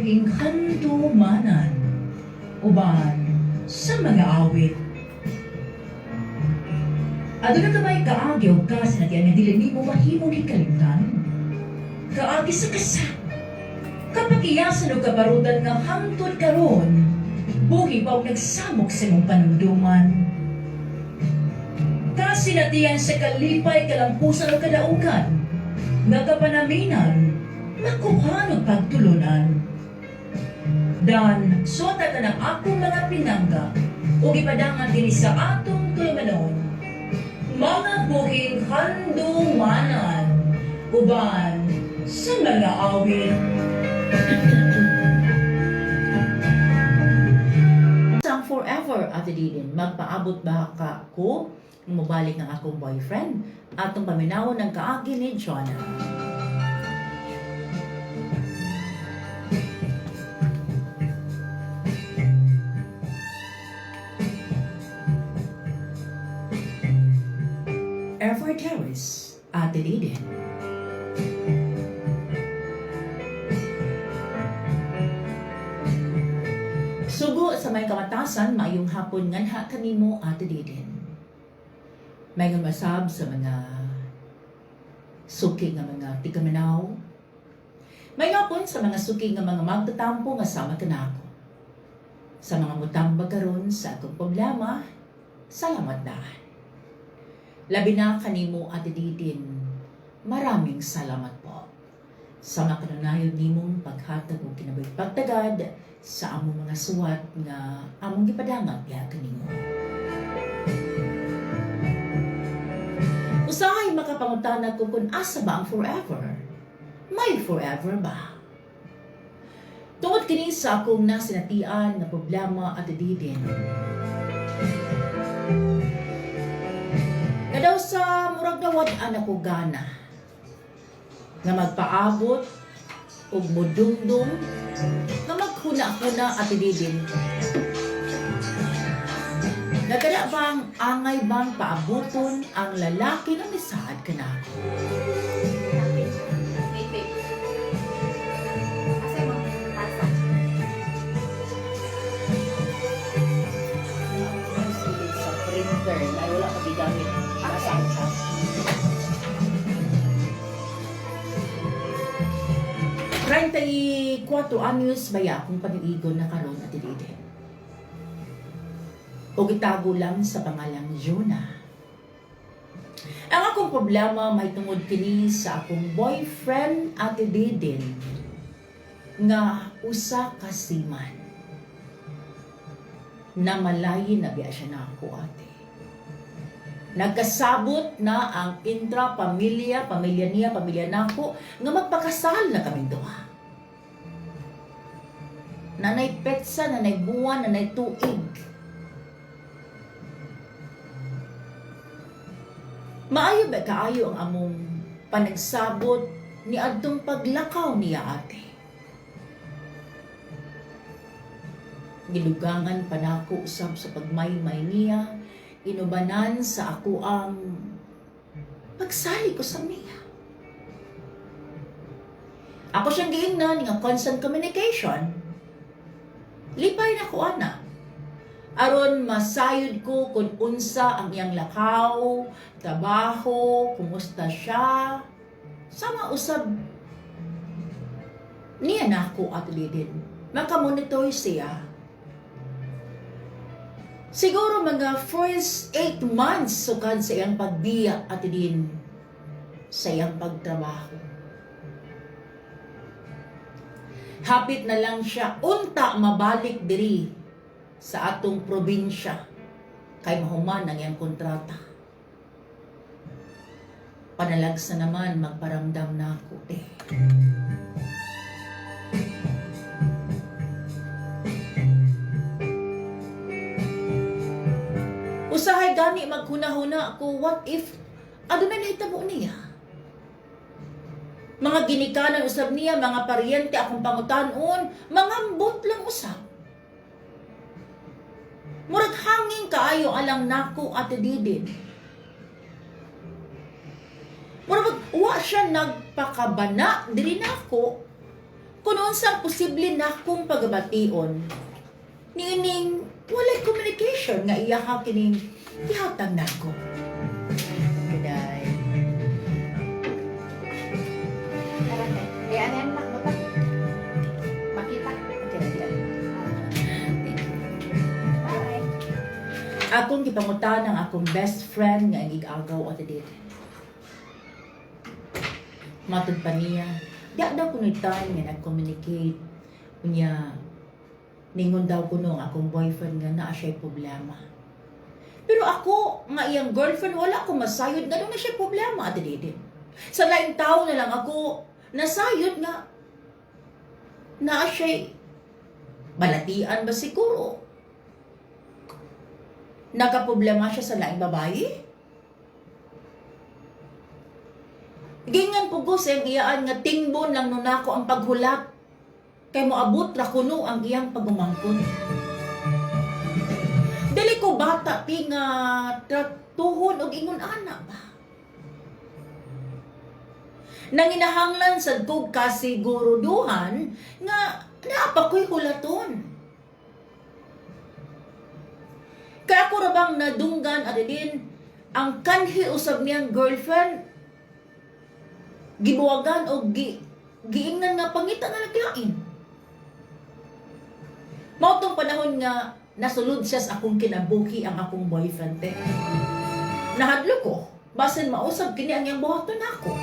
Buhing handumanan uban sa mga awit. Aduna ka ba'y kaagi o kasinatian nga dili nimo mahimong hikalimtan? Kaagi sa kasa. Kapakiyasan o kabarutan nga hangtod karon, buhi pa og nagsamok sa imong panumduman. Kasinatian sa kalipay, kalampusan o kadaugan, nga kapanaminan, makuhan og pagtulunan. Dan, suwata ka ng akong mga pinangga, ug ipadangan dinhi sa atong tulumanon, mga buhing handumanan, uban sa mga awit. Sang forever, Ate Didin, magpaabot ba ka ko mobalik ang akong boyfriend? Atong paminawon ng kaagi ni Jonah. Airport Terrace, Ate Didin. Sugo sa may kamatasan, maayong hapon nganha kanimo, Ate Didin. May nga masab sa mga suki nga mga tikamanaw. May hapon sa mga suki nga mga magtatampo nga sama kanako. Sa mga mutambag karon sa akong problema, salamat daan. Labi na kanimo, Ate Didin, maraming salamat po sa makanunayon nimong paghatag og kinabuhi pagtagad sa among mga suwat nga among gipadangat diha kanimo. Usahay makapangutana ko kung asa ba ang forever? May forever ba? Tungod kini sa akong nasinatian nga problema, Ate Didin. Nga daw sa murag nawad-an ako gana nga magpaabot og mudumdum nga maghuna-huna, Ate Didin. Nagkada bang angay bang paabuton ang lalaki nga misaad kanako? Wait, wait. Asa mo? Tasa. Sa printer na wala pa gigamit. Nasa ang chat. 34 anyos baya akong pag-iigon na karon, Ate Didin. O gitago lang sa pangalang Jonah. Ang akong problema may tungod kini sa akong boyfriend, Ate Didin, nga usa ka seaman. Namalayin na biya siya na ako, ate. Nagkasabot na ang intra-pamilya, pamilya niya, pamilya nako, nga magpakasal na kaming duha. Nanay petsa, nanay buwan, nanay tuig. Maayo ba kaayo ang among panagsabot ni adtong paglakaw niya, ate? Gilugangan pa nako usab sa pagmaymay niya, inubanan sa ako ang pagsali ko sa niya. Ako siyang giingnan nga constant communication. Lipay na ko ana. Aron masayod ko kung unsa ang iyang lakaw, trabaho, kumusta siya. Sama usab niya nako, Ate Lidin. Makamonitor siya. Siguro mga first 8 months sukad sa iyang pagbiya, Ate Din, sa iyang pagtrabaho. Hapit na lang siya unta mabalik diri sa atong probinsya kay mahuman ang iyang kontrata. Panalagsa naman magparamdam na ako, te. Usahay gani maghuna-huna ako, what if adunay nahitabo niya? Mga ginikanan usab niya, mga paryente akong pangutanon, mangambot lang usab. Murag hangin kaayo alang nako, Ate Didin. Murag wa siya nagpakabana diri nako. Kung unsang posible nakong pagabation, niining walay communication nga iyaha kining ihatag nako. Good night. Tara, te. Eh, ano yan, nak? Bata? Makita. Okay na diyan. Bye. Akong gipangutan ang akong best friend nga ang igagaw at dito. Matud pa niya, di daw kuno time nga nag-communicate. Unya, ningon daw kuno ang akong boyfriend nga naa siya'y problema. Pero ako, nga iyang girlfriend, wala ko masayod nga na siya problema, Ate Didi. Sa laing tao na lang ako, nasayod nga naa siya'y balatian ba siguro? Nakaproblema siya sa laing babae? Gingan po ko sa iyang iyaan nga tingbon lang nun ako ang paghulat. Kay moabot ra kuno ang iyang pagumangkon. Dili ko bata ti nga tratuhon og ingon ana ba. Nanginahanglan sad kog kasiguruduhan nga naa pa ko'y hulaton. Kaya ako ra bang nadunggan at din ang kanhi usab niyang girlfriend, gibuwagan o giingnan nga pangita nga naglain. Mao tong panahon nga nasulod siya sa akong kinabuhi ang akong boyfriend te. Nahadlo ko, basin mausab kini ang iyang buhaton nako.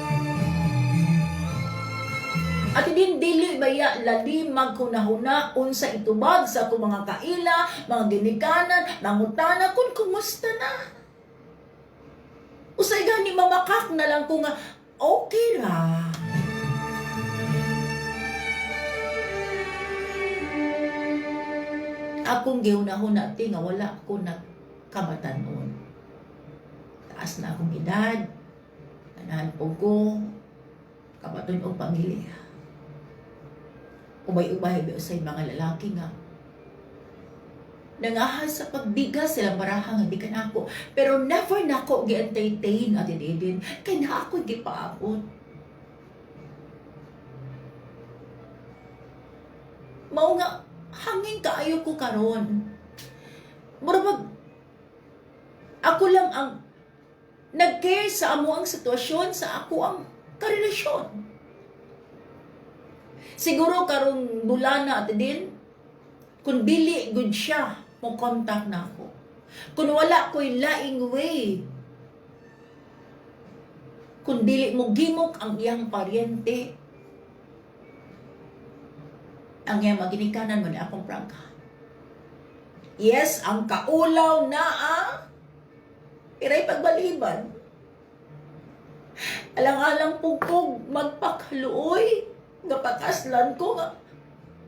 At din dili baya lalim maghunahuna unsa itubag sa akong mga kaila, mga ginikanan, mangutana kung kumusta na. Usay gani mamakak na lang ko nga okay ra. Akong gihunahuna ti nga wala ko nagkamatanon. Taas na akong edad, ganahan po ko, kabaton og pamilya. Ubay-ubay ba sa mga lalaki nga nangahas sa pagbigas sila baraha nga gikan ako, pero never nako gi-entertain, Ate Didin, kay naa ako gipaabot. Mao nga hangin kaayo ko karon, mura ako lang ang nag-care sa amo ang sitwasyon sa ako ang karelasyon. Siguro karong bulana, Ate Din, kung dili gud siya mo contact na ako. Kung wala ko'y laing way, kung dili mo gimok ang iyang paryente, ang iyang maginikanan mo na akong prangka. Yes, ang kaulaw na iray pagbaliban. Alang-alang pugpog, magpakaluoy, nga pakaslan ko, nga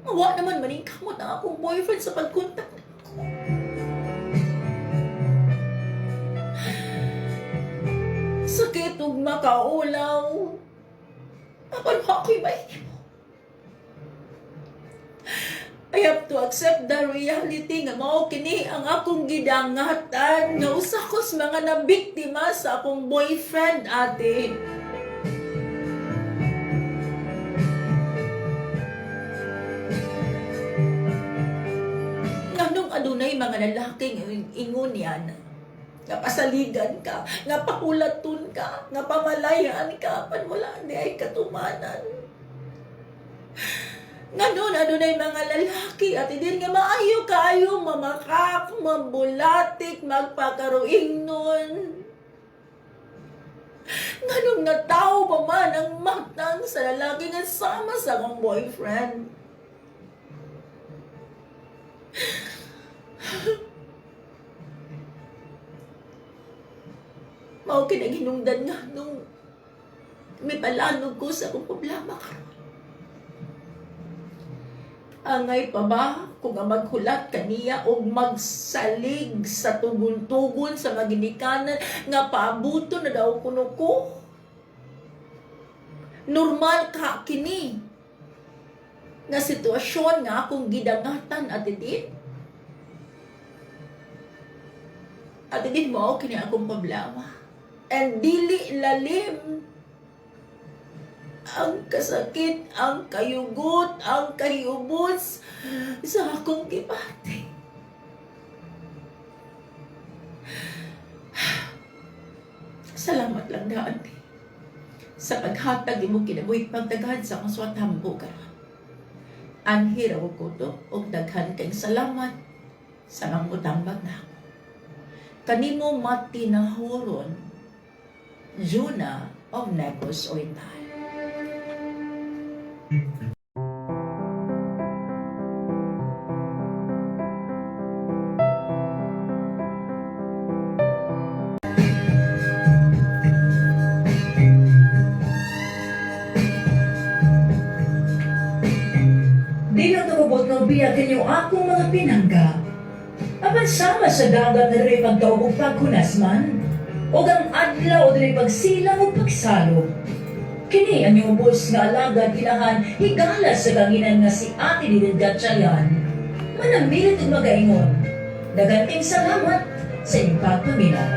wa naman maningkamot ang akong boyfriend sa pagkontak nako. Sakit ug makaulaw. Apan wa ako'y mahimo. I have to accept the reality nga mao kini ang akong gidangatan nga usa ko sa mga nabiktima sa akong boyfriend, ate. Nganong adunay mga lalaki nga ingon niyan, nga pasaligan ka, nga pahulaton ka, nga pamalayan ka, pan wala di ay katumanan. Nganon adunay mga lalaki at din nga maayo kaayo mamakak, mambulatik, magpakaruing nun. Nganong natawo pa man ang matang sa lalaki nga sama sa akong boyfriend. Mao kinahinungdan nga nung may palanog ko sa akong problema karon. Angay pa ba kung ang maghulat kaniya og magsalig sa tugon-tugon sa maginikanan nga paabuto na daw kuno ko? Normal ka kini nga sitwasyon nga akong gidangatan, Ate Din. Ate Din, mao kini akong problema. And dili lalim Ang kasakit, ang kayugot, ang kahiubos sa akong gibati. Salamat lang daan, te, sa paghatag imo kinabuhi pagdaghan sa akong swatambo karon. Anhi ra ko to og daghan kay salamat sa mga mutambag nako. Kanimo matinahuron, Juna of Negros Oriental. Di lang tumubot ng biya kanyo akong mga pinangga. Apan sama sa dagat na diri pagdaog ug paghunas man, ug ang adlaw diri pagsilang ug pagsalo. Kini ang inyong bus nga alagad inahan higala sa kanginan nga si Ate Lilith Gatchalian. Manamilit ug magaingon. Daghan kayong salamat sa inyong pagpaminaw.